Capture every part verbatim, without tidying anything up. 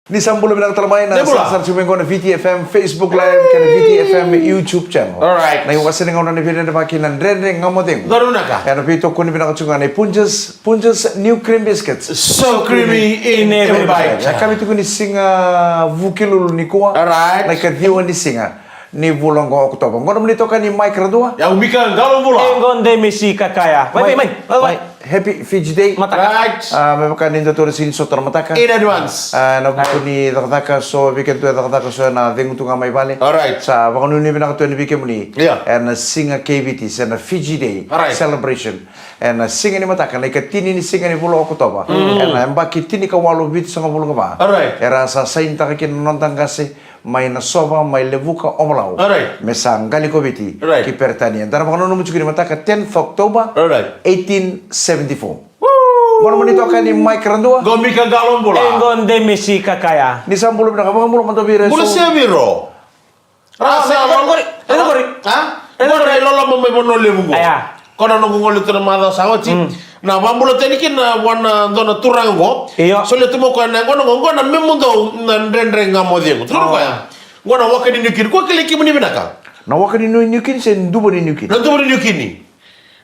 Ni sa bula vinaka tale mai na sarasara tiko mai qo na V T F M Facebook Live kei na V T F M YouTube channel. Alright. Na iwase ni gauna ni veidredrevaki na Dredre Ga Mo Cegu. Donu vinaka. Ena veitokoni vinaka tiko ga na Punjas, Punjas New Cream Biscuits. So creamy in every bite. Yakavi tiko ni siga Vukelulu nikua. Alright. Na ikaciwa ni siga ni vula qo Okotova. Qo nomuni itokani Mike Radua. Yau Mika Qalobula. E qo Demisi Kakaya. Mai, mai, mai. Happy Fiji Day. Mataka. Right. Ah, me vaka ni da tou sega ni sota na mataka. In advance. Ah, ena vuku ni cakacaka, so vei kedatou e cakacaka, so ena cegu tu ga mai vale. Alright. Sa vakanuinui vinaka tu yani vei kemuni. Io. Ena siga kei Viti, se na Fiji Day celebration. Ena siga ni mataka, na ikatini ni siga ni vula Okotova. Ena yabaki tinikawalu vitusagavulu ka va. Alright. Era sa sainitaka kina na noda qase mai Nasova, mai Levuka, Ovalau. Alright. Me sa qali ko Viti ki Peritania. Eda na vakananuma tiko ni mataka tenth October eighteen seventy-four. Qo nomuni itokani Mike Radua. Qo Mika Qalobula. E qo Demisi Kakaya. Ni sa bula vinaka, vakabula mada vei ira eso. Bula se viro. Rasa qori, qori. Ha? Qori loloma mai Vanua Levu qo. Aya. Ko na noqu gole tu na macawa sa oti. Na vabula tani kina vua na dua na turaga qo. Io. Solia tu mai o koya na yaqona qo, qo na memu dau na Dredre Ga Mo Cegu. Tukuna o koya. Qo na waka ni niukini, ko kilai kemuni vinaka. Na waka ni niukini se duva ni niukini? Na duva ni niukini.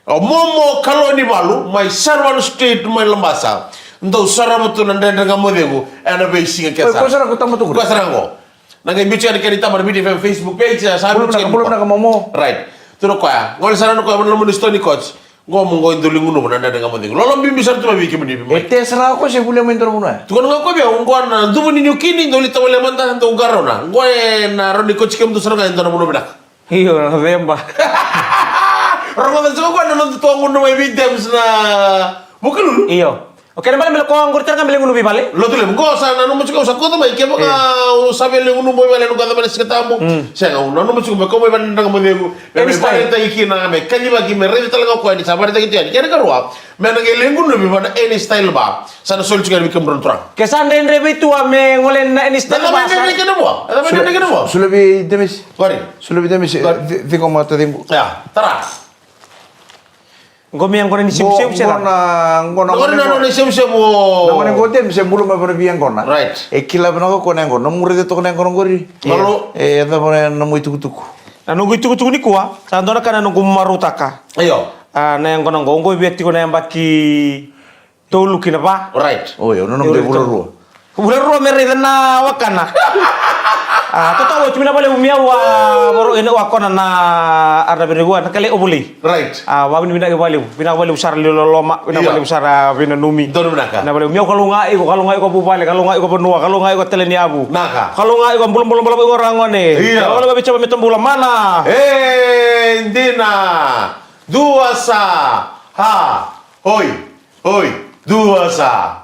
O Momo Kalonivalu mai Sarvan Street mai Labasa. Dau sarava tu na Dredre Ga Mo Cegu ena veisiga ke sara. Ko sara ko tama tukuna. Ko sara qo. Na qai biuti yani kena itaba na V T F M Facebook page, sa biuti yani. Bula vinaka Momo. Right. Tukuna o koya. Gole sara na koya vua na loma ni Stony Court. Qo mo qo e dau lai gunuva na Dredre Ga Mo Cegu. Lolo bibi sara tu mai vei kemuni. E test sara ko se volia mai dua na vanua. Tukuna ga o koya vei au, qo na duva ni niukini, dau lai tavale mada, dau qarauna. Qo ena rawa ni kauti kemudou sara ga e dua na vanua vinaka. Io, na November. Rogoca tiko o koya na noda tou gunuva mai vei Dems na Vukelulu. Io. O kena ibalebale me lako qori tale ga me lai gunuva i vale. Lotulevu, qo sa nanuma tiko au sa kauta mai, kevaka au sa via lai gunuva i vale ena noqu yaco mai na Siga Tabu. Sega, au nanuma tiko me kau mai vale na Dredre Ga Mo Cegu. Me mai vakaraitaki kina, me kacivaki, me raici tale ga o koya ni sa vakaraitaki tu yani. Kena ikarua, me na qai lai gunuvi vua na Any Style Bar. Sa na soli tiko yani vei kemudrau na turaga. Ke sa dredre vei tua me gole na Any Style Bar. Sa na dredre kena vua. Sa na dredre kena vua. Sula vei Demisi. Qori. Sula vei Demisi. Ciqoma taciqu. Ia, tara. Qo me yaqona ni sevusevu se cava? Qo na, qo na, qo na, qo na, qo na isevusevu. Na gone qo Demisi e bula mai vei yaqona. Right. E kila vinaka o koya na yaqona. Nomu raica toka na yaqona qori. Malo. E, e cava na nomu itukutuku? Na noqu itukutuku nikua, sa dua na ka na noqu marautaka. Io. A, na yaqona qo, qo e via tiko na yabaki tolu ki na va. Right. Oi, au nanuma de vula rua. Vula rua me raica na wakana. A, totoka oti, mi na valevu mi au a voro ena wakona na ara vei na vua na kale ovulei. Right. A, vavinavinaka valevu, vinaka valevu sara loloma, vinaka valevu sara veinanumi. Donu vinaka. Vinaka valevu mi au, kalougata iko, kalougata iko vuvale, kalougata iko vanua, kalougata iko tale ni yavu. Naka. Kalougata iko bulabula, bulabula iko ragone. Ia. Kalougata iko vei Jiova me tabula mana. E, dina. Dua sa. Ha. Oi. Oi. Dua sa.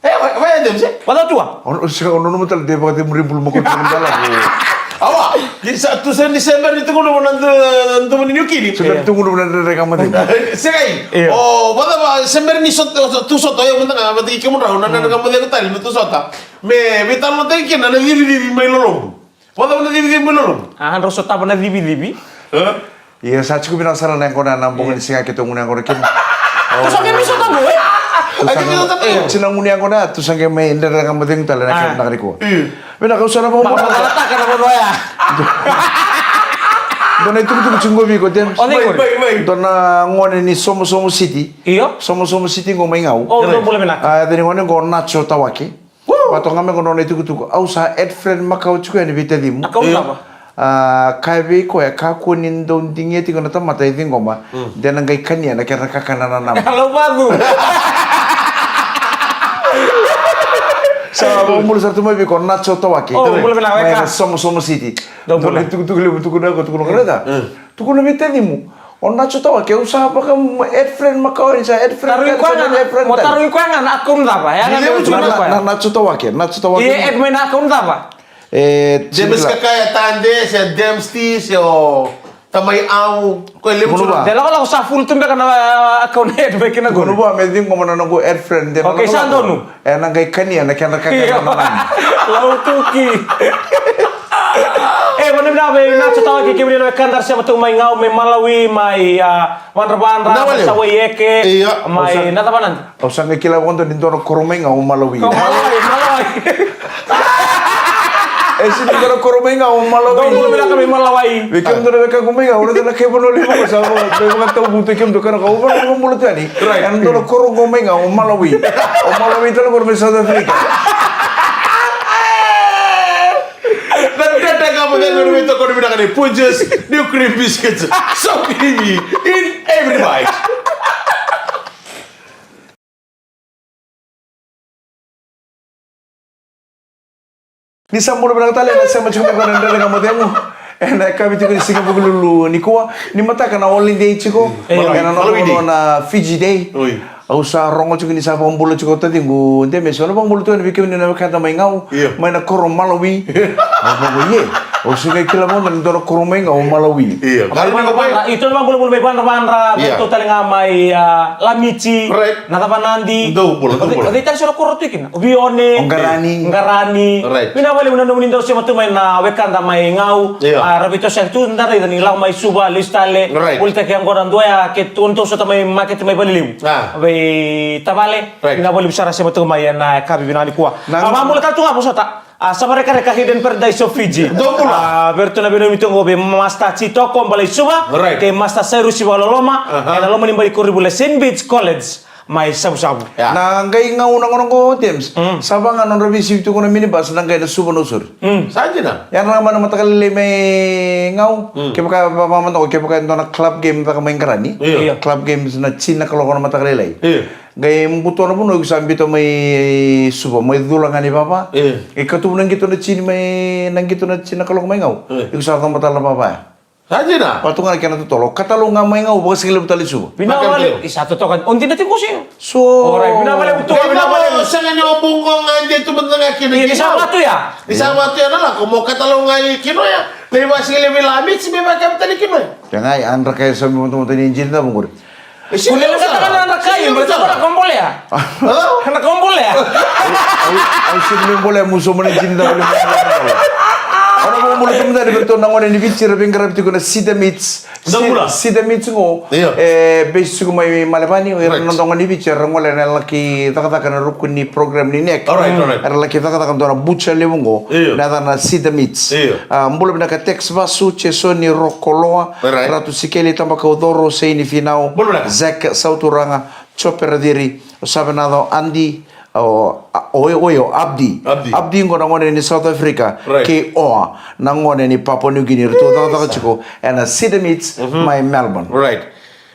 E, vai, vai, Adams, e? Vata tua. O, o, sega, o nanuma tale de vakacemuri bulu mako tu na dala ko. Awa, ni sa, tu sa ni se bera ni tukuna na du-, duva ni niukini. Se bera ni tukuna na Dredre Ga Mo Cegu. Sega i. Io. O, vata va, se bera ni sot-, o, tu sota, io, mada ga, vata kei kemudrau, na Dredre Ga Mo Cegu tale, na tu sota. Me, veitalanoataki kina, na civicivi mai lolomu. Vata na civicivi mai lolomu. A, drau sotava na civicivi. E? Ia, sa tiko vinaka sara na yaqona na bogi ni siga keitou gunu yaqona kina. Tusa qai mai sota qo, e? Tusa qai mai sota qo. E, tina gunu yaqona, tusa qai mai Dredre Ga Mo Cegu tale na kena vinaka nikua. Vinaka, au sa na vakamuria. Makalataka na vanua ya. Dua na itukutuku tiko qo vei iko, James. O cei qori? Dua na gone ni Somosomo City. Io. Somosomo City qo mai Gau. O, dou bula vinaka. A, yaca ni gone qo Nacho Tawake. Vatoga me qo nona itukutuku. Au sa add friend makawa tiko yani vei tacimu. Account cava? A, kaya vei koya, kakua ni dau digia tiko na tamata e ciqoma. De na qai kania na kena kakana na nama. Lau vacu. Sa vakabula sara tu mai vei ko Nacho Tawake. O, bula vinaka. Mai na Somosomo City. Dou bula. Dua na itukutuku levu tukuna ko tukuna ko reta. Tukuna vei tacimu. O Nacho Tawake, au sa vaka add friend makawa, ni sa add friend. Tarogi koya ga, mo tarogi koya ga na account cava, e? Na Nacho Tawake, Nacho Tawake. Ia add mai na account cava? E, James Kakaya Tade, se James T, se o Tamai Au, ko e levu. De lakolako sa full tu beka na account add mai kina qo. Kona vua me ciqoma na noqu add friend. Okay, sa donu. E na qai kania na kena kakana na nama. Lau tuki. E, vanavinaka vei Nacho Tawake, kemuni na wekada ra sema tu mai Gau, mai Malawi, mai, a, Vadravadra, mai Sawaieke, mai na cava na. Au sa qai kila vakadua ni dua na koro mai Gau, Malawi. Malawi, Malawi. E sini dua na koro mai Gau, o Malawi. Dou bula vinaka mai Malawi. Vei kemudou na wekaqu mai Gau, o na kai Vanua Levu, sa vaka, vei vaka tau butu kemudou kana ka, o vaka bula tu yani. Right. E na dua na koro qo mai Gau, o Malawi. O Malawi tale qo mai South Africa. Na dredre ga mo cegu ni veitokoni vinaka ni Punjas, new cream biscuits, so creamy in every bite. Ni sa bula vinaka tale na sema tiko mai ko na Dredre Ga Mo Cegu. E na yakavi tiko ni siga Vukelulu nikua, ni mataka na holiday tiko. E, e na noda vanua na Fiji Day. Oi. Au sa rogo tiko ni sa vakabula tiko taciqu Demesi, o na vakabula tiko yani vei kemuni na wekada mai Gau, io, mai na koro Malawi. Au vaka, ie. Au sa qai kila mada ni dua na koro mai Gau, Malawi. Io. Mai Vadravadra, i tou na vakabulabula mai Vadravadra, io, vei tou tale ga mai, a, Lamiti, right, na Cavanadi. Dou bula, dou bula. O cei tale so na koro tu kina? O Vione. O Qarani. Qarani. Right. Vinaka vakalevu na nomuni dau sema tu mai na wekada mai Gau. Io. A, ra veitosoyaki tu, da raica ni lako mai Suva, lesu tale. Right. Volitaki yaqona dua ya, ke tu, o ni dau sota mai makete mai Valelevu. A. Vei tavale. Right. Vinaka vakalevu sara sema tu mai ena yakavi vinaka nikua. Na, a, vakabula tale tu ga vosota. A, sa varekareka Hidden Paradise of Fiji. Dou bula. A, vei iratou na veinanumi tu qo vei Master Titoko Balai Suva. Right. Kei Master Sairusi Vakaloloma. Aha. Ena loma ni bale koronivuli Saint Bede's College mai Savusavu. Yeah. Na qai Gau na gauna qo, James. Mm. Sa va ga nodra veisivi tu qo na minibus na qai na Suva, Nausori. Mm. Sa dina. Ia na ga mai na mataka lailai mai Gau. Mm. Kevaka va, va, va, kevaka e dua na club game caka mai Qarani. Io. Io. Club games na tini na kaloko na mataka lailai. Io. Qai buto na vanua, iko sa biuta mai Suva, mai cula ga ni vava. Io. E katuvu na qito na tini mai, na qito na tini na kaloko mai Gau. Io. Iko sa coba tale na vava ya. Sa dina. Vaka tu ga na kena totolo. Katalau ga mai Gau, vakasigalevu tale i Suva. Vinaka vakalevu. Isa totoka. O dina tiko si. So. Orait, vinaka vakalevu tu, vinaka vakalevu. Sega ni o buqo ga de tu mada ga kina. Ni sa vatu ya. Ni sa vatu ya na lako, mo katalau ga i kino ya. Lei vakasigalevu i Lamiti, me vakavi tale kino ya. Ia ga, a dra kai sa me matamata ni jini na vuqori. Kule na saka na na kai, me toko na kombolea. Na kombolea. Au, au, au sini me bolea muso mani jini da bolea. Ora mo mulu tu mudari beto na gone ni Viti, era vingara tiko na Cedar Meats. Cedar Meats qo. Io. E, base tiko mai Malevani, o ira na noda gone ni Viti, era gole na laki cakacaka na ruku ni program ni neck. All right, all right. Era laki cakacaka dua na butcher levu qo. Io. Na yacana Cedar Meats. Io. A, bula vinaka Tex Vasu, Jesoni Rokoloa, Ratu Sikeli, Tabakaucoro, Seini Finau, Zek Sauturaga, Jope Raciri, o Savenaco, Adi, o, a, o, o, o, Abdi. Abdi. Abdi qo na gone ni South Africa, kei Oa, na gone ni Papua New Guinea. Ratou cakacaka tiko ena Cedar Meats mai Melbourne. Right.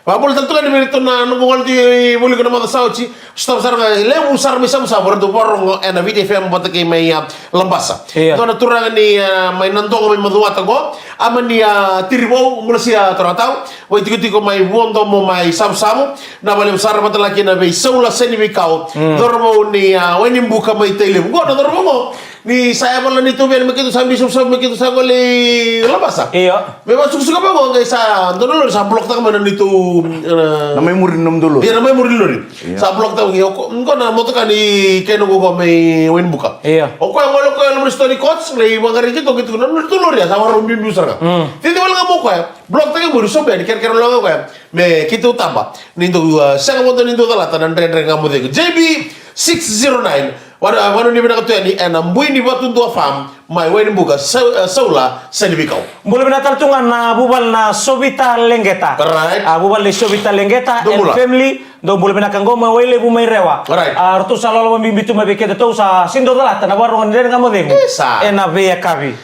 Vakabula tale tu ga ni vei ratou na noqu gole tu i Vualiku na macawa sa oti. Sotava sara ga, levu sara mai Savusavu, ratou vakarorogo ena Viti F M vata kei mai, a, Labasa. Ia. Dua na turaga ni, a, mai Nadogo mai Macuata qo. Ama ni, a, Tirivou, Mulasia Toratau. Vaitikotiko mai Vuadomo mai Savusavu. Na vakalevu sara vata la kina vei Saula Seniveikau. Mm. Cauravou ni, a, Wainibuka mai Tailevu. Qo na cauravou qo. Ni sa yavala ni tu vei me keitou sa biu Savusavu me keitou sa gole i Labasa. Io. Me vasukusuka mai qo qai sa dua na lori sa block taka mai na neitou, e, na mai muri ni nomudou lori. Ia na mai muri ni lori. Ia. Sa block taka mai qo na motoka ni kena qo mai Wainibuka. Ia. O koya gole o koya loma ni sitoa ni Courts, lai vaqarai keitou, keitou na neitou lori sa vakarau biubiu sara ga. Mm. Titi wale ga mo koya. Block taka i muri, sobe yani, kerekere loga koya. Me keitou taba. Ni dou, a, sega vodo ni dou calata na Dredre Ga Mo Cegu. J B six zero nine. Vanu, vanu ni vinaka tu yani ena Bui ni Vatudua Farm, mai Wainibuka, Sau-, e, Saula Seniveikau. Bula vinaka tale tu ga na vuvale na Sovita Leqeta. Right. A, vuvale na Sovita Leqeta and family. Dou bula vinaka qo mai Wailevu mai Rewa. Right. A, ratou sa loloma bibi tu mai vei kedatou sa sini dou calata na vakarorogo ni Dredre Ga Mo Cegu. Isa. Ena veiyakavi.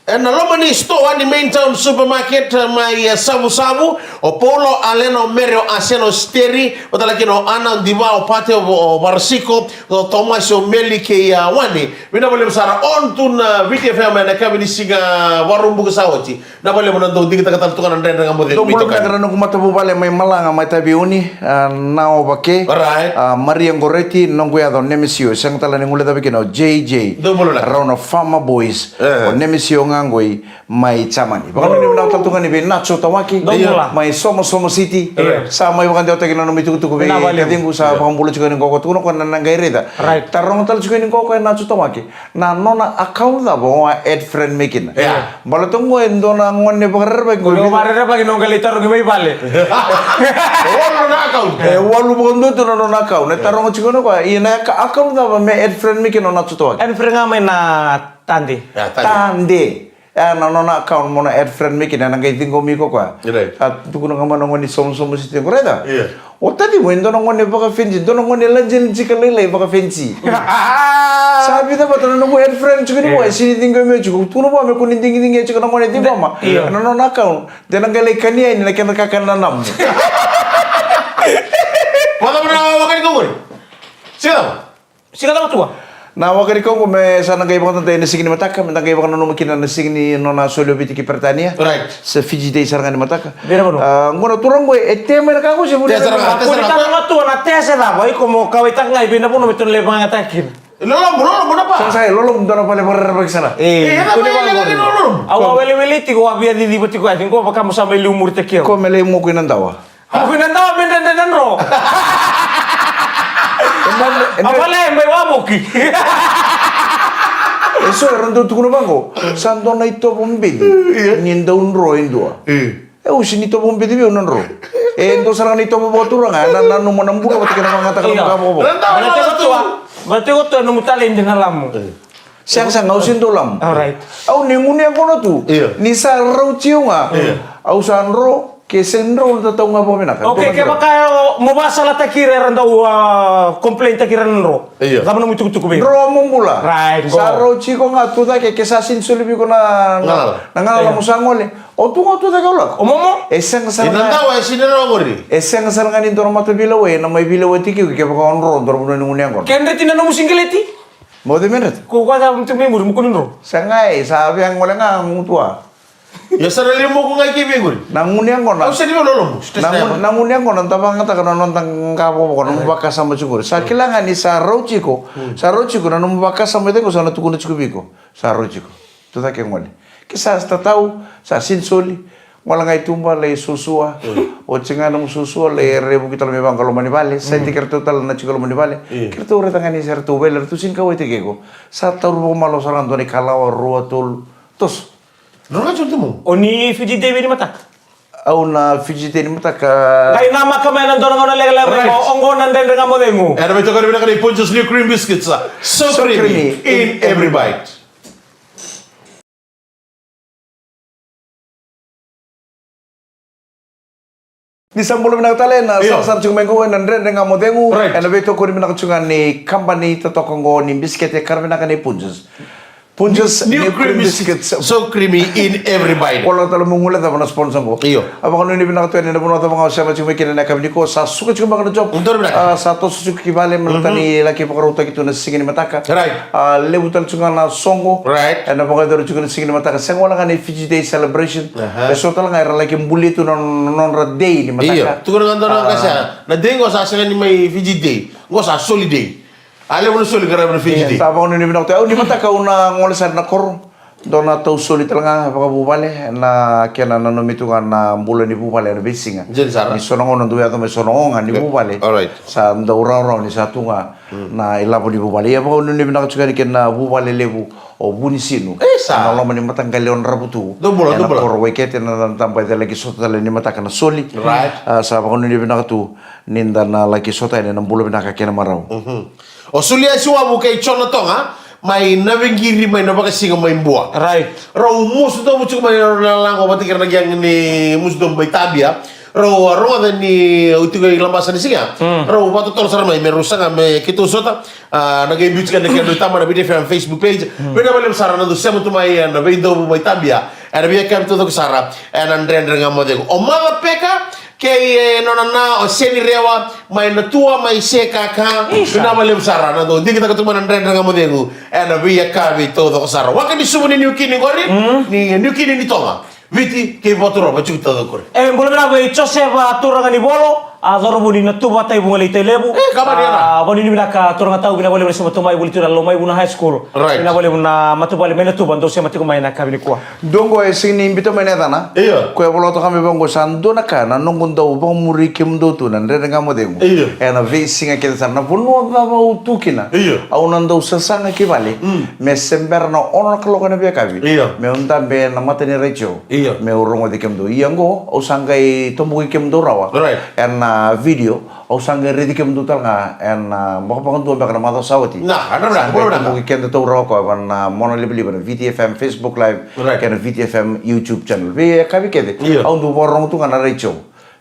Ena loma ni sitoa ni Main Town Supermarket, e, mai, e, Savusavu, o Paulo Aleno, Merio Aseno, Steri, vata la kina o Ana, o Diva, o Pate, o, o Varasiko, o Tomasi, o Meli kei, a, Wani. Vinaka vakalevu sara on tu na Viti F M ena yakavi ni siga Vakaraubuka sa oti. Vinaka vakalevu na dau digitaka tale tu ga na Dredre Ga Mo Cegu. Dou bula vinaka na noqu matavuvale mai Malaga mai Taveuni, a, Naovake. Right. A, Maria Goreti, noqu yaca o Nemesio, sega tale ni guilecavi kina o J J. Dou bula vinaka. Rau na Farmer Boys. E. O Nemesio Gagoi mai Jamani. Vakanuinui vinaka tale tu ga ni vei Nacho Tawake. Dou bula. Mai Somosomo City. Io. Sa mai vakadewataki na nomu itukutuku vei Vinaka valevu. Kaciqu, sa Io. Vakabula tiko ni qo, tukuna o koya na qai raica. Right. Taroga tale tiko ni qo o koya Nacho Tawake. Na nona account cava o a add friend mai kina. Io. Baleta qo e dua na gone vakarerevaki qo. Qo vakarerevaki na qai lai tarogi mai vale. E walu na nona account. E walu vakadua tu na nona account. E taroga tiko o koya. Ia na account cava me add friend mai kina o Nacho Tawake. Add friend ga mai na Tade. Ah, Tade. Tade. E na nona account mo na add friend mai kina, na qai ciqomi iko koya. Right. A tukuna ga mai na gone ni Somosomo City qo, raica. Io. O Tade mo e dua na gone vakaFenisi, dua na gone lajilaji ka lailai vakaFenisi. Sa vica vata na noqu add friend tiko ni vua, e sini ciqomi tiko. Tukuna vua me kua ni digidigi tiko na gone ciqoma. Io. Na nona account. De na qai lai kania yani na kena kakana nanamu. Vata mo na waka ni kaukauwa. Sika. Sika cava tu? Na waka ni kaukauwa me sa na qai vakadadai na siga ni mataka, me da qai vakananuma kina na siga ni nona soli o Viti ki Peritania. Right. Sa Fiji Day sara ga ni mataka. Vei na vanua? Ah, qo na turaga qo e tea mai na ka qo se vuli. Tea sara ga, tea sara ga. Ko ni tata matua na tea se cava, iko mo kauaitaka ga i vei na vanua me tou na lai vakayagataka kina. Lolobu, lolobu na pa. Sa, sa, e lolobu dua na vale vakarerevaki sara. E, e, ko ni vale vakarerevaki lolobu. Au a welewele tiko, au a via ciciva tiko, I think, ko vaka mo sa mai liumuritaki au. Ko me lai moku i na dawa. Au via na dawa me dredre na dro. E na, e na. A vale e mai wavoki. E so era dau tukuna vaqo. Sa dua na itovo beci. Io. Ni dau dro e dua. Io. E usi ni tovo beci vei au na dro. E dua sara ga na itovo vakaturaga, e na nanuma na bula vata kei na vakayagataka na vakavovoko. Io. Baleta koto, baleta koto e nomu taledi na lamu. Io. Sega, sega, au sega ni dau lamu. All right. Au ni gunu yaqona tu. Io. Ni sa rauti au ga. Io. Au sa dro, ke se dro au na tatau ga vakavinaka. Okay, kevaka mo vakasalataki ira era dau, ah, complain taki ira na dro. Io. Cava nomu itukutuku vei ira? Dro mo bula. Right, sa go. Rauti iko ga tu cake, ke sa sini soli vei iko na, na galala. Galala. Na galala, io, mo sa gole. O tu ga, o tu cake, o lako. O momo? E sega sara ga. I na dawa e sini rawa qori. E sega sara ga ni dua na mataveilewai ena mai veilewai tiko kevaka o dro, dro vanua ni gunu yaqona. Ke dreti na nomu siqeleti? Mo cei me dreti? Ko koya cava tu mai muri, mo kua ni dro. Sega, e sa via gole ga gutuwa. Ia sa na lai moku ga i ke vei qori. Na gunu yaqona. Au sa ni via lolobu. Na gunu, na gunu yaqona da vakayagataka na noda qavokavoka, na nomu vakasama tiko qori. Sa kila ga ni sa rauti iko. Hmm. Sa rauti iko, na nomu vakasama i cake qo sa na tukuna tiko vei iko. Sa rauti iko. Tu cake e gole. Ke sa tatau, sa sini soli. Gole ga i tuba, lai suasua. Mm. Oti ga nomu suasua, lai revuki tale mai vaqo loma ni vale. Sa, mm, tiko kei ratou tale na tiko loma ni vale. Mm. Kei ratou raica ga ni sa ratou vale, ratou sini kauwaitaki iko. Sa taura vakamalua sara ga dua na ikalawa, rua, tolu. Toso. Rua ga tu mo. O ni Fiji Day vei ni mataka? Au na Fiji Day ni mataka. Qai namaka mai na dua na gauna lekaleka mai. Right. Oqo na Dredre Ga Mo Cegu. Era mai toka vinaka na Punjas New Cream Biscuits. So creamy in every bite. Ni sa bula vinaka tale na, io, sarasara tiko mai qo ena Dredre Ga Mo Cegu. Right. Ena veitokoni vinaka tiko ga ni kabani totoka qo ni bisikete, ka ra vinaka ni Punjas. Punjas New Cream Biscuits. So creamy in every bite. Kola tale mo guilecava na sponsor qo. Io. A vakanuinui vinaka tu yani ena vanua cava ga o sema tiko mai kina ena yakavi nikua, sa suka tiko beka na job. Donu vinaka. A, sa toso tiko ki vale, mhm, me na tani laki vakarautaki tu na siga ni mataka. Right. A, levu tale tiko ga na soqo. Right. Ena vakayacori tiko na siga ni mataka. Sega wale ga ni Fiji Day celebration. Aha. E so tale ga era laki bulia tu na, na nodra day ni mataka. Io. Tukuna ga dua na, a, ka sa, na day qo sa sega ni mai Fiji Day. Qo sa soli day. A levu na soli ka ra na Fiji Day. Sa vakanuinui vinaka tu. Au ni mataka au na gole sara na koro. Dua na tau soli tale ga vakavuvale, na kena nanumi tu ga na bula ni vuvale ena veisiga. Dina sara. Ni so na gauna dau yaco mai so na oga ni vuvale. All right. Sa dau rawarawa ni sa tu ga, mm, na ilavo ni vuvale. Ia vakanuinui vinaka tu ga ni kena vuvale levu o Vunisinu. E sa. Na loma ni mataqali o Dravutu. Dou bula, dou bula. Ena koro Waikete, na, na taba e laki sota tale ni mataka na soli. Right. A, sa vakanuinui vinaka tu ni da na laki sota yani ena bula vinaka kei na marau. Mhm. O Suliasi Wavu kei Jona Toga mai Naveqiri mai na vakasiga mai Bua. Right. Rau musu dovu tiko mai na lalago vata kei ira na gang ni musu dovu mai Tabia. Rau a rogoca ni au tiko i Labasa ni siga. Mm. Rau vakatotolo sara mai me rau saga me keitou sota. A, na qai biu tiko na kena tama na Viti F M Facebook page. Mm. Vinaka vakalevu sara na dou sema tu mai, a, na veidovu mai Tabia. Ena veiyakavi taucoko sara ena Dredre Ga Mo Cegu. O Maca Peka kei, e, nona na o Seni Rewa mai Natua mai Sekaka. Isa. Vinaka vakalevu sara na dou digitaka tu mai na Dredre Ga Mo Cegu ena veiyakavi taucoko sara. Waka ni suvu ni Niukini qori, mm, ni Niukini ni Toga. Viti kei Vaturova tiko taucoko qori. E, bula vinaka vei Joseph, a, Turaga ni Volo. A cauravou ni Natuva, Taivugalei, Tailevu. E, ka vani ana. A, vanuinui vinaka turaga tau, vinaka vakalevu na sema tu mai, vuli tu na Lomaivuna High School. Right. Vinaka vakalevu na matavuvale mai Natuva, dou sema tiko mai na yakavi nikua. Dua qo e sega ni biuta mai na yacana. Io. Koya e vola toka mai vaqo, sa dua na ka na noqu dau vakamuri kemudou tu na Dredre Ga Mo Cegu. Io. Ena veisiga kece sara, na vanua cava au tu kina. Io. Au na dau sasaga ki vale. Mm. Me se bera na ono na kaloko ena veiyakavi. Io. Meu dabe ena mata ni retio. Io. Meu rogoci kemudou. Ia qo, au sa qai toboki kemudou rawa. Right. Ena, ah, video, au sa qai raici kemudou tale ga ena, ah, vakavakadua beka na macawa sa oti. Na, na, na, sa qai na, na, toboki keda tou rawa koya ena, ah, mona livaliva na V T F M Facebook Live, right, kei na V T F M YouTube channel. Veiyakavi kece, io, au dau vakarorogo tu ga na retio.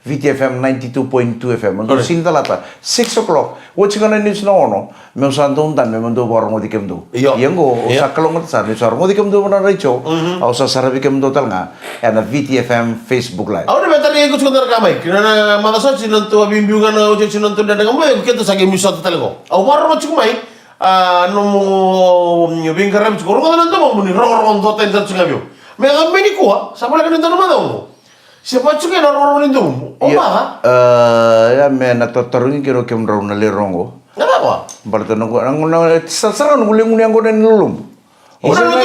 V T F M ninety-two point two F M. Au dau, correct, sini calata, six o'clock. Oti ga na news na ono. Meu sa dau dabe meu dau vakarogoci kemudou. Io. Ia qo, au, io, sa kalougata sara niu sa rogoci kemudou ena retio. Mhm. Au sa saravi kemudou tale ga ena V T F M Facebook Live. Au na via tarogi iko tiko e dua na ka mai. Kina na macawa sa oti, na nodatou a veibiu ga na otioti na nodatou Dredre Ga Mo Cegu, keitou sa qai mai sota tale qo. Au vakarorogo tiko mai, ah, nomu veiqaravi tiko. Rogoca na domomu ni rogorogo duatani tale tiko ga vei au. Me yacova mai nikua, sa voleka ni dua na macawa qo. Se vaka tiko ga na rogorogo ni domomu. O, ia, maca, ah, ia me na tatarogi kina o kemudrau na lewe rua qo. Na cava? Baleta noqu, noqu, noqu, sa, sa noqu lewe gunu yaqona ni lolobu. O na, sa noqu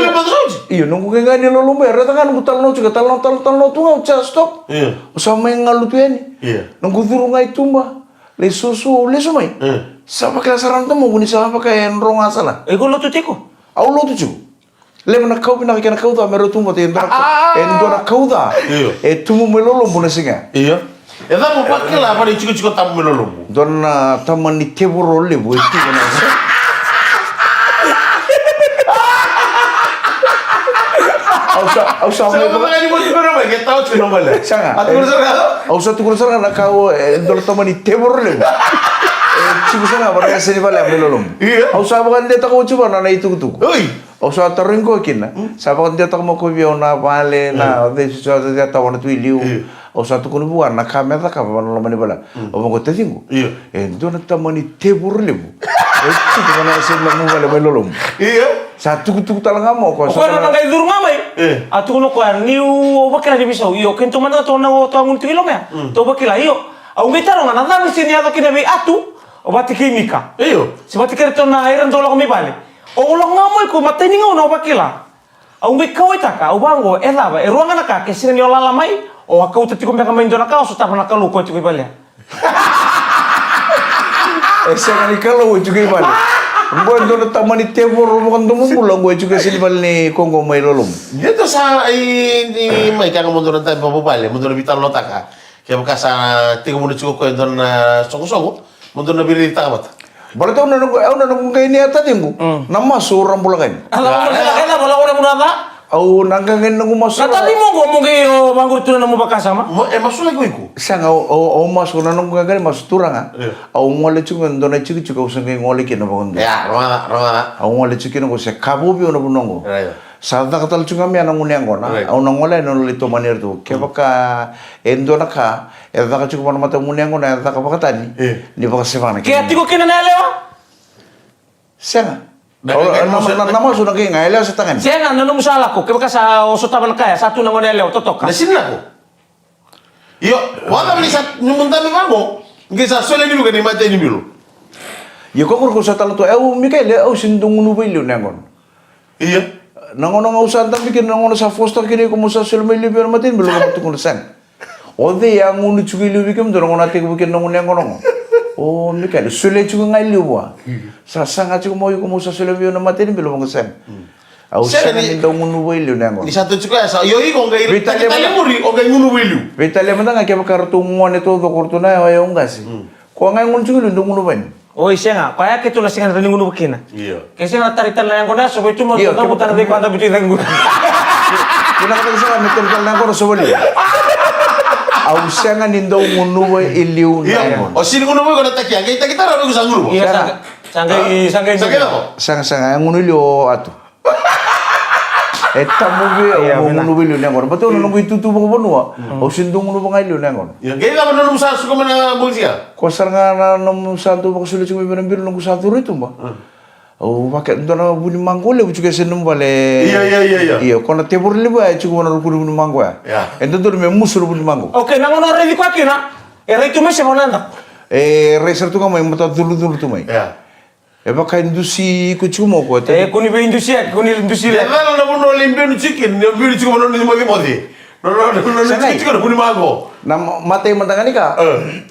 lewe gunu yaqona ni lolobu, e raica ga noqu talanoa tiko, talanoa, talanoa, talanoa tu ga, au sa stop. Io. Au sa mai galu tu yani. Io. Noqu curu ga i tuba, lai suasua, au lesu mai. Io. Sa vakila sara na domoqu ni sa vaka e dro ga sala. E ko lotu tiko? Au lotu tiko. Levu na kau vinaka kei na kau ca me rau tu vata, e dua na ka-, ah, e dua na kau ca. Io. E tubu mai lolobu na siga. Io. E cava mo vakila vaka na itikotiko tabu mai lolobu? Dua na tamani tevoro levu e tu ena siga. Au sa, au sa, sa mai vaka ni mo tukuna mai, ke tau tiko na male. Saga. A tukuna sara ga? Au sa tukuna sara ga na ka o, e dua na tamani tevoro levu. E tiko sara ga vaka na yasa ni vale mai lolobu. Io. Au sa vakadewataka oti vua na itukutuku. Oi. Au sa tarogi koya kina. Mm. Sa vakadewataka mai o koya vei au na vale, na, mm, o cei sa, sa, sa tawana tu i liu. Io. Au sa tukuna vua na ka me cakava na loma ni vale. Mm. Au vaqo, taciqu. Io. E dua na tamani tevoro levu. E tiko vaka na yasa ni nomu vale mai lolobu. Io. Sa tukutuku tale ga mai o koya. O koya sa na qai curu ga mai. E. A tukuna o koya, niu vakila ni veisau. Io, keitou mada tou na, tou gunu tiko i loma ya. Mm. Tou vakila, io. Au qai taroga na cava e sega ni yaco kina vei Atu, o vata kei Mika. Io. Se vata kei iratou na, ira dau lako mai vale. O lako ga mai ko matai ni gauna o vakila. Au qai kauwaitaka, au vaqo, e cava, e rua ga na ka, ke sega ni o lala mai, o a kauta tiko beka mai dua na ka, o sotava na Kalou ko tiko i vale. E sega ni Kalou e tiko i vale. Qo e dua na tamani tevoro vakadomobula, qo e tiko e yasa ni vale ni ko qo mai lolobu. Ia tou sa, i, i, mai kea ga mo dua na dabe vakavuvale, mo dua na veitalanoataka. Kevaka sa tekivu na tiko koya e dua na soqosoqo, mo dua na veiraitaka vata. Baleta au na noqu, au na noqu qai ni a taciqu. Mm. Na masu au ra bula ga yani. A, la, la, la, la, la, la, la, la, la. Au na qai qai noqu masu. Na taci mo qo, mo qai o vaqori tu na nomu vakasama. Mo, e masulaki iko? Sega, au, au, au masu, na noqu qai qai masu turaga. Io. Au gole tiko e dua na tikotiko, au sa qai gole kina vakadua. Ia, rogoca, rogoca. Au gole tiko kina qo se ka vou vei au na vanua qo. Io, io. Sa caka tale tiko ga mai na gunu yaqona. Right. Au na gole yani, au na lai tomani iratou. Kevaka e dua na ka e caka tiko vua na mata gunu yaqona, e caka vakatani. E. Ni vakaseva na kena. Ke a tiko kina na yalewa? Sega. Na, au, na, na, na, na masu na qai ga, yalewa se tagane. Sega, na nomu sa lako, kevaka sa o sotava na ka ya, sa tu na gone yalewa, totoka. Na sega ni lako. Io, vakacava ni sa, ni mo dabe vaqo, qai sa solia ni vika ni matai ni bilo. Io, ko kuru ko sa tala tu, e, au, Mikaele, au sega ni dau gunuva i liu na yaqona. Io. Na gauna ga au sa dabe kina, na gauna sa fositaka kina iko mo sa solia mai liu vei au na matai ni bilo, ko tukuna sega. O cei a gunu tiko i liu vei kemudou na gauna a tekivu kina na gunu yaqona qo? O Mikaele, solia tiko ga i liu vua. Io. Sa saga tiko mai o iko mo sa solia vei au na matai ni bilo, vaqo sega. Mm. Au sega ni dau gunuva i liu na yaqona. Ni sa tu tiko ya sa, io, iko qai veitalia mada, talia muri, o qai gunuva i liu. Veitalia mada ga kevaka ratou gone taucoko, ratou na yau, yau qase. Mm. Ko ga e gunu tiko i liu, dau gunuva yani. Oi, sega, koya keitou na sega ni gunuva kina. Io. Ke sega na tari tale na yaqona, so vei tu ma, io, tu na vei koya da bitu i caqu. Kena ka sega me tari tale na yaqona, so vei. Au sega ni dau gunuva i liu na yaqona. O sega ni gunuva iko na taki, a qai taki tara vei iko sa gunuva. Io, sega. Sa qai, sa qai, sa qai gunuva. Sega, sega, e gunu i liu o Atu. E tabu vei au, ia, mo gunuva i liu na yaqona. Baleta au na noqu itutu vakavanua. Mm. Au sega ni dau gunuva ga i liu na yaqona. Ia, qai cava na nomu sa suka mai na bogia? Koya sara ga na nomu sa dau vakasolia tiko mai vei na bilo noqu sa curu i tuba. Mm. Au vaka, dua na vunimaqo levu tiko e yasa ni nomu vale. Ia, ia, ia, ia. Ia, ko na tevoro levu ya e tiko vua na ruku ni vunimaqo ya. Ia. E dodonu me musu na vunimaqo. Okay, na gauna o raici koya kina. E rai tu mai se vanada. E rai sara tu ga mai, mata cudrucudru tu mai. Ia. E vaka e dusi iko tiko mai o koya. E, ko ni veidusia, ko ni dusi le. E cala na vanua lai benu tiko, ni benu tiko vanua ni mocimoci. No, no, no, no, no, tiko, tiko na vuni mako. Na ma-, matai mada ga ni ka.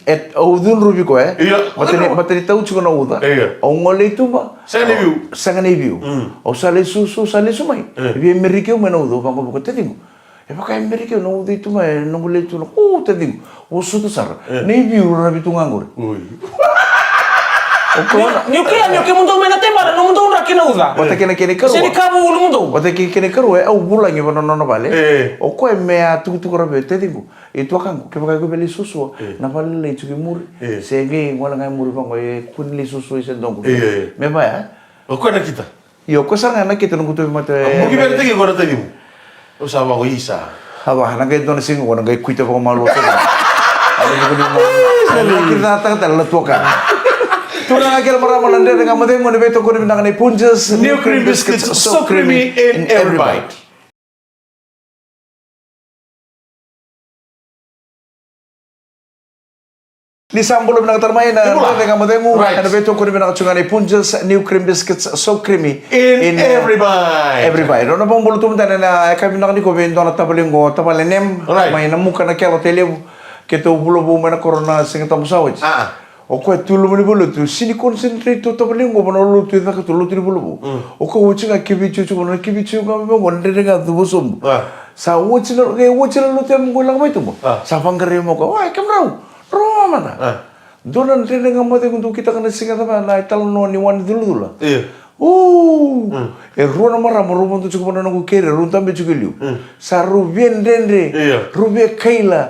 E, au cudruvi koya, e. Ia. Mata ni, mata ni tau tiko na uca. Ia. Au gole i tuba. Sega ni viu. Sega ni viu. Mm. Au sa lai susu, sa lai su mai. E. Via merikeu mai na uca, au vaqo vaqo taciqu. E vaka e merikeu na uca i tuba, e noqu lai tu na, o, taciqu. Au suta sara. E. Ni viu ravi tu ga qori. Ui. O koya na. Ni, ni o kila, ni o kemudou mai na tebara, nomudou draki na uca. Vata kei na kena ikarua. Se ni kavu ulumudou. Vata kei kena ikarua, e, au vulagi vata na nona vale. E. O koya me a tukutuku ravi, taciqu. E tuakaqu, kevaka iko via lai suasua, e, na vale lai tiko i muri. E. Se qai gole ga i muri vaqo, e kua ni lai suasua i se doqu. E, e. Me vaya, e? O koya na kita. Io, o koya sara ga na kita noqu tauvimate. A, muki vei na tagi qo na tagimu. Au sa vaqo isa. Ava, na qai dua na siga qo na qai kuita vakamalua toka. Ava, na qai kuita na takatala na tuaka. Turaga kei na marama, na Dredre Ga Mo Cegu, na veitokoni vinaka nei Punjas. New cream biscuits, so creamy in every bite. Ni sa bula vinaka tale mai na Dredre Ga Mo Cegu, right, ena veitokoni vinaka tiko ga nei Punjas, new cream biscuits, so creamy in, in, uh, every bite. Every bite. Au na vakabula tu mada ena yakavi vinaka nikua vei dua na tavale qo, tavale Nem, right, mai Namuka, Naqele, Tailevu. Keitou vula vou mai na koro na Siga Tabu sa oti. Ah. O koya tu loma ni valenilotu, sega ni concentrate tu tavale qo vua na lotu e caka tu, lotu ni vulavula. Mm. O koya oti ga kivi ciuciu, na kivi ciu ga me qo, dredre ga tu vua sobu. Ah. Sa oti na, e oti na lotu ya me qo lako mai tuba. Ah. Sa vaqarai mai o koya, oi, kemudrau, drau mada. Ah. Dua na Dredre Ga Mo Cegu dou kitaka na siga cava, na italanoa ni wa ni culacula. Io. U! Mm. E rua na marama, rau vodo tiko vua na noqu keri, rau dabe tiko e liu. Mm. Sa rau via dredre, io, rau via kaila.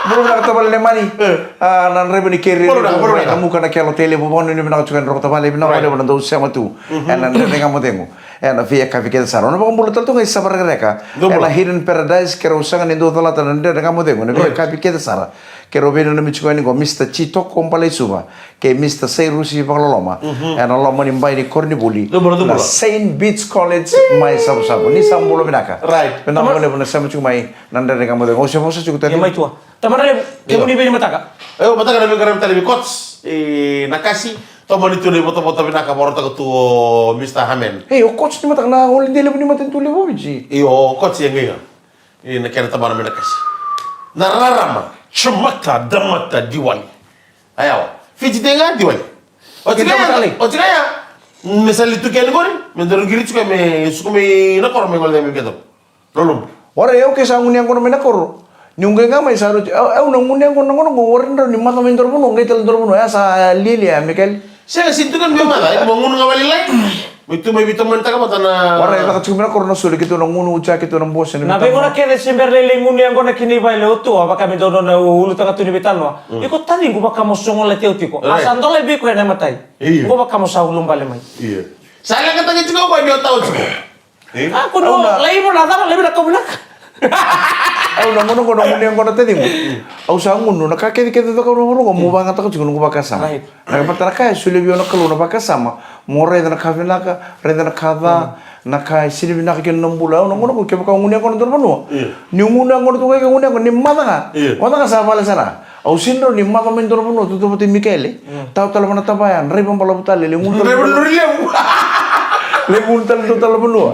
Bula vinaka tavale Nemani. Eh. A, na draiva ni keri, bula vinaka, bula vinaka. Namuka, Naqele, Tailevu, vakanuinui vinaka tiko ena roko tavale, vinaka, right, vakalevu na dau sema tu. Mhm. Ena Dredre Ga Mo Cegu. Ena veiyakavi kece sara. Au na vakabula tale tu ga i Savarekareka. Dou bula. Ena Hidden Paradise, keirau sega ni dau calata na Dredre Ga Mo Cegu. Ena, right, veiyakavi kece sara. Keirau veinanumi tiko yani qo, Mister Chitoko Balaisuva. Kei Mister Sairusi Vakaloloma, mhm, ena loma ni bai ni koronivuli, dou bula, dou bula, na Saint Bede's College mai Savusavu. Ni sa bula vinaka. Right. Vinaka vakalevu na sema tiko mai na Dredre Ga Mo Cegu. Au se vosa tiko, tadi. Ia mai tua. Tamara levu, io, kemuni vei ni mataka? Io, mataka na veiqaravi tale vei Coach, e, Nakasi, tomani tu na ivotavota vinaka vakarautaka tu o Mister Hamen. Ei, o Coach ni mataka na holiday levu ni matanitu levu o Viti. Io, o Coach e qai ga. E, na kena tabana mai Nakasi. Na rarama, Chamata, Damata, Diwali. Aya, Fiji Day ga Diwali. Oti ga ya, oti ga ya. Me sa li tu kena qori, me daru qiri tiko me suka mai na koro me gole mai kedaru. Loloma. Ora, au ke sa gunu yaqona mai na koro. Niu qai ga mai sa rauti, au, au na gunu yaqona na gauna qo, ora drau ni maca mai dua na vanua, qai tale dua na vanua, ya sa lialia, me keli. Sega, sega ni tukuni me maca, e, mo gunu ga vakalailai. Mai tu mai veitamanitaka vata na. Ora, e caka tiko mai na koro na soli, keitou na gunu, oti ya keitou na bose, na veigauna kece se bera lailai gunu yaqona kina i vale o tua, vaka me dua na ulutaga tu ni veitalanoa. Mm. Iko taciqu vaka mo sogolati au tiko. Right. A sa dola vei koya na imatai. Io. Qo vaka mo sa ulubale mai. Io. Sa leqataki tiko qo ni o tau tiko. E? A, ko na, au na, laivo na cava, laivo na kaunaka. Au na gauna qo na gunu yaqona taciqu. Au sa gunu, na ka kece kece caka na vanua qo, mo vakayagataka tiko noqu vakasama. Right. Na ka vata na ka e solia vei au na Kalou na vakasama, mo raica na ka vinaka, raica na ka ca, mm, na ka e sega ni vinaka kina na bula. Au na gauna qo kevaka au gunu yaqona dua na vanua. Io. Niu gunu yaqona tu ga, ke gunu yaqona, ni maca ga. Io. Maca ga sa vale sara. Au sega ni rawa ni maca mai dua na vanua, tautauvata i Mikaele. Mm. Tau tale vua na tavaya, draiva balavu tale, lai gunu tale. Draiva lori levu. Lai gunu tale dua tale vanua.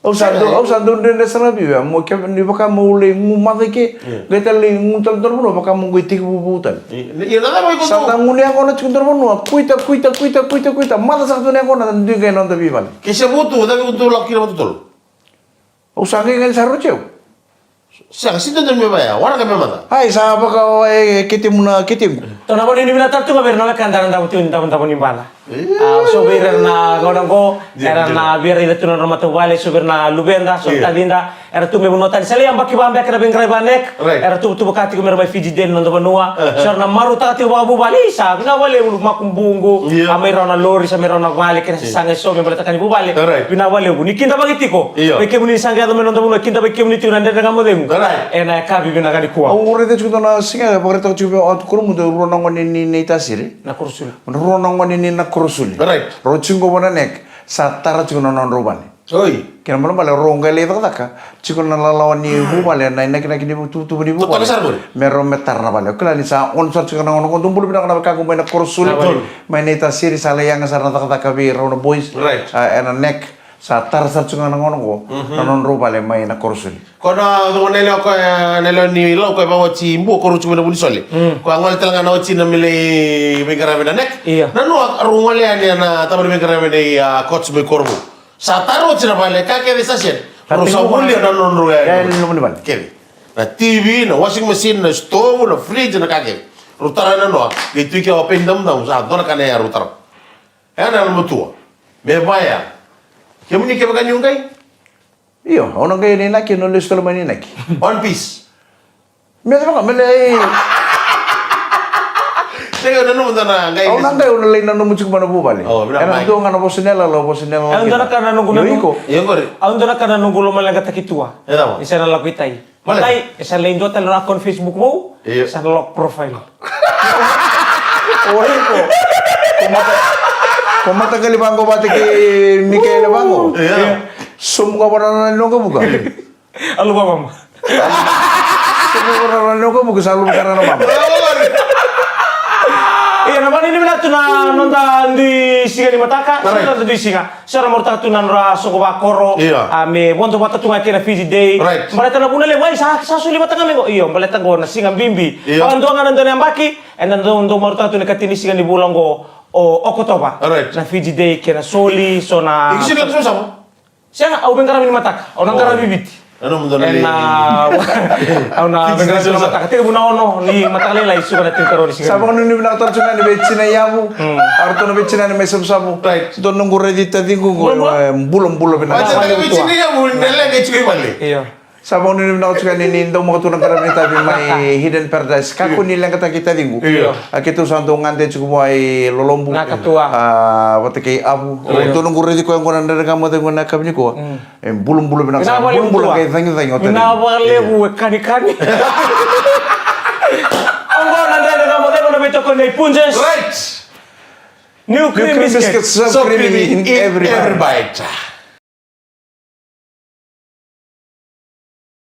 Au sa dau, au sa dau dredre sara vei au, mo ke ni vaka mo lai gu maca i ke, mm, qai tale lai gu tale dua na vanua, vaka mo qai tekivu vou tale. Ia, ia, na cava iko sa dau gunu yaqona tiko dua na vanua, kuita, kuita, kuita, kuita, kuita, maca saka tu na yaqona, dui qai noda veivale. Ke se vutu, cava iko dau lako kina vakatotolo? Au sa qai qai sara oti au. Sega, sega ni dodonu me vaya, waraka me maca. Ai, sa vaka, e, ketemu na, ketequ. Tou na vakanuinui vinaka tale tu ga vei ira na wekada era davo tu, davo, davo ni bala. Io. A, so vei ira na gauna qo, io, era na via raica tu na nodra matavuvale, so vei ira na luveda, so na tacida, era tu mai vanua tani. Sa lai yabaki va beka na veiqaravi va Nek, right, era tuvatuva tiko me ra mai Fiji Day ena noda vanua. Aha. So era na marautaka tiko vakavuvale, isa, vinaka vakalevu, makubuqu, io, a mai rawa na lori, sa mai rawa na vale, kena, io, sasaga eso me baleta ka ni vuvale. Right. Vinaka vakalevu. Ni kidavaki tiko. Io. Vei kemuni ni sa qai yaco mai noda vanua, kidavaki kemuni tiko na Dredre Ga Mo Cegu. Right. Ena yakavi vinaka nikua. Au raica tiko dua na siga, e vakaraitaka tiko vei au, a, tu koro mudu, rua na gone ni, ni Tasiri. Nakoro Sulu. Rua na gone ni Nakoro Sulu. Right. Rau tiko qo vua na Nek, sa tara tiko na nodrau vale. Oi. Kena ibalebale rau qai lai cakacaka. Tiko na lalawa ni vuvale, na inakinaki ni tuvatuva ni vuvale. Totolo sara qori. Me rau me tara na vale. O kila ni sa on sara tiko na gauna qo, dou bula vinaka na wekaqu mai na korosoli. Mai na itasiri sa lai yaga sara na cakacaka vei rau na boys. Right. Ena neck. Sa tara sara tiko ga na gauna qo na nodrau vale mai na korosoli. Ko na, ko na lewa, ko na lewa ni Lau ko e vawati bua ko rucu mai na vunisole. Ko a gole tale ga na watina me lai veiqaravi na neck. Ia. Na noa rau gole yani na tama ni veiqaravi nei a coach mai Korovou. Sa tara oti na vale, ka kece sa sega. Rau sa volia na nodrau ya. Kece. Na T V, na washing machine, na stove, na fridge, na ka kece. Rau tara na noa, qai tu i ke o peni damudamu, sa dua na ka na ya rau tara. E na yalomatua me vaya. Kemuni kevaka niu qai? Io, au na qai ni naki, na lesu tale mai ni naki. One piece. Me cava ga, me lai. Sega, na nomu dana qai. Au na qai, au na lai na nomu tiko mana vuvale. Oh, ena dua ga na vosa ni yalala, vosa ni yalala. Au dana ka na noqu na iko. Io qori. Au dana ka na noqu lomaleqataki tua. E cava? Ni sa na lako i tai. Male. Tai, e sa lai dua tale na account Facebook vou. Io. Sa na lock profile. O iko. Ko mata, ko mata kali vango vata kei Mikaele vango. Io. Somu ga vana na noqu vuka. Alu vamama. Somu ga vana na noqu vuka sa alu vaka na mama. Ia na vani ni vinatu na noda dui siga ni mataka. Sa noda dui siga. Sa na marautaka tu na nodra soqo vakoro. Ia. A me vodo vata tu ga kei na Fiji Day. Right. Baleta na vuna levu ai sa sa soli vata ga me qo. Io, baleta qo na siga bibi. Ia. Vakadua ga na dua na yabaki. Ena dau dau marautaka tu na ikatini ni siga ni vula qo o Okotova. Right. Na Fiji Day kei na soli so na. Iko soli na soli savo? Sega, au veiqaravi ni mataka. Au na qaravi Viti. Ena muda na lei. Au na veiqaravi ni mataka. Tekivu na ono ni mataka lailai, suka na tinikarua ni siga. Sa vakanuinui vinaka tale tiko ga ni veitinani yavu. A ratou na veitinani mai Savusavu. Right. Dua noqu raici taciqu qo, e, bulabula vinaka. Veitinani yavu, na leqa tiko i vale. Io. Sa vakanuinui vinaka tiko ga ni ni dau maka tu na qaravi ni tavi mai Hidden Paradise. Kakua ni leqataki taciqu. Io. A keitou sa dau gade tiko vua i Lolobu. Na katua. A, vata kei Avu. Io. Dua noqu raici koya qo na Dredre Ga Mo Cegu na yakavi nikua. E bulabula vinaka sa, bulabula qai cagicagi o tani. Vinaka vakalevu e kanikani. Oqo na Dredre Ga Mo Cegu na veitokoni nei Punjas. Right. New cream biscuit. So creamy in every bite.